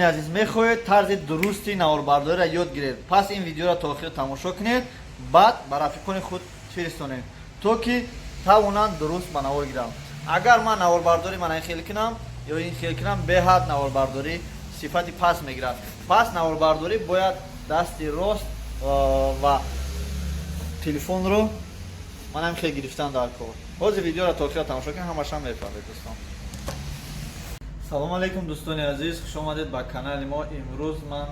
Азиз, мехоҳед тарзи дурусти наворбардориро ёд гиред, пас ин видеоро то охир тамошо кунед, баъд ба рафиқони худ фиристонед, то ки тавонанд дуруст ба навор гиранд. Агар ман наворбардорӣ мана ин хел кунам ё ин хел кунам, беҳад наворбардорӣ сифати паст мегирад. Пас наворбардорӣ бояд дасти рост ва телефонро манам хел гирифтан дар кор. Ҳозир видеоро то охира тамошо кунед, ҳамашам мефаҳмед. Дӯстон, салому алайкум. Дӯстони азиз, хуш омадед ба канали мо. Имрӯз ман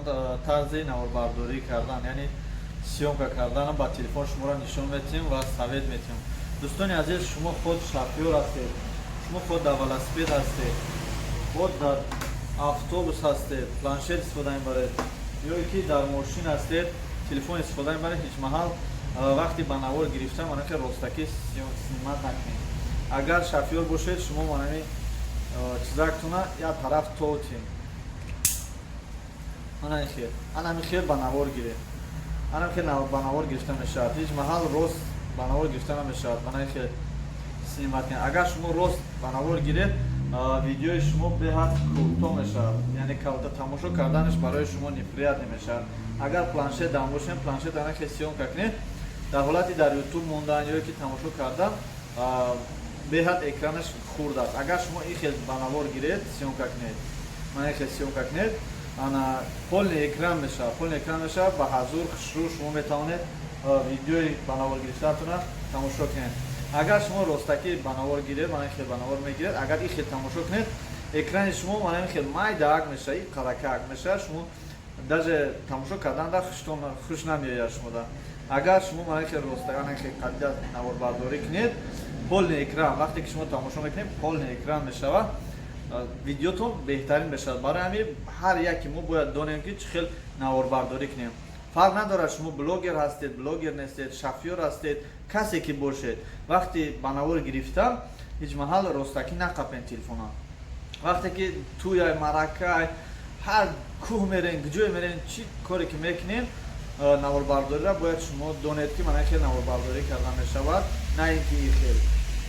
тарзи наворбардорӣ кардан, яъне съёмка кардан ба телефон шуморо нишон метиҳем ва совет метиҳем. Дӯстони азиз, шумо худ шофёр ҳастед, шумо худ дар велосипед ҳастед, худ дар автобус ҳастед, планшет истифода мебаред ё ки дар мошин ҳастед, телефон истифода мебаред, ҳеҷ маҳал вақти ба навор гирифтан манаки ростакӣ снимать накунед. Агар шофёр бошед, шумо манами чизактуна як тараф тотем, ана хел, анами хел ба навор гиред, ана хел ба навор гирифта мешавад. Ҳеҷ маҳал рост ба навор гирифта намешавад. Ана хел снимать кунед. Агар шумо рост ба навор гиред, видеои шумо беҳад кӯтоҳ мешавад, яъне тамошо карданаш барои шумо неприятно мешавад. Агар планшет дам бошем, планшет ана хел съёмка кунед, дар ҳолати дар Ютуб мондан ё ки тамошо кардан беҳад экранаш хурд аст. Агар шумо ин хел ба навор гиред, съёмка кунед, мана ин хел съёмка кунед, ана полный экран мешавад, полный экран мешавад. Ба ҳазур хушрӯ шумо метавонед видеои ба навор гирифтаатона тамошо кунед. Агар шумо ростакӣ ба навор гиред, мана ин хел ба навор мегиред, агар ин хел тамошо кунед, экрани шумо мана ин хел майдаак мешавад, и қаракак мешавад. Шумо даже тамошо карданда хуш намеояд шумода. Агар шумо мана хел роста, ана хел қадида наворбардорӣ кунед, полный экран, вақте ки шумо тамошо мекунед, полный экран мешавад, видеотон беҳтарин мешавад. Барои ҳамин ҳар яке мо бояд донем, ки чӣ хел наворбардорӣ кунем. Фарқ надорад, шумо блогер ҳастед, блогер нестед, шофёр ҳастед, касе ки бошед, вақте ба навор гирифтам, ҳеҷ маҳал ростакӣ нақапен телефона. Вақте ки тӯяй, маъракай, ҳар кӯҳ мерен, ҷое мерен, чӣ коре ки мекунем, наворбардориро бояд шумо донед, ки мана хел наворбардорӣ карда мешавад, на ин ки и хел,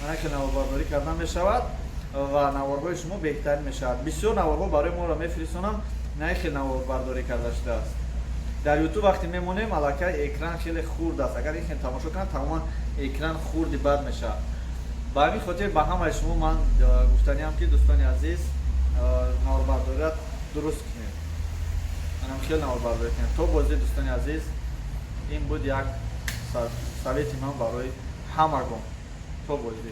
мана хел наворбардорӣ карда мешавад ва наворҳои шумо беҳтарин мешавад. Бисёр наворҳо барои моро мефиристонам, на ин хел наворбардорӣ карда шудааст. Дар Ютуб вақте мемонем, аллакай экран хеле хурд аст. Агар ин хел тамошо кунам, тамоман экран хурди бад мешавад. Ба ҳамин хотир ба ҳамаи шумо ман гуфтаниам, ки, дӯстони азиз, наворбардориро дуруст кунед, манам хел наворбардорӣ кунед. То бозӣ, дӯстони азиз, ин буд як совети ман барои ҳамагон. То бозӣ.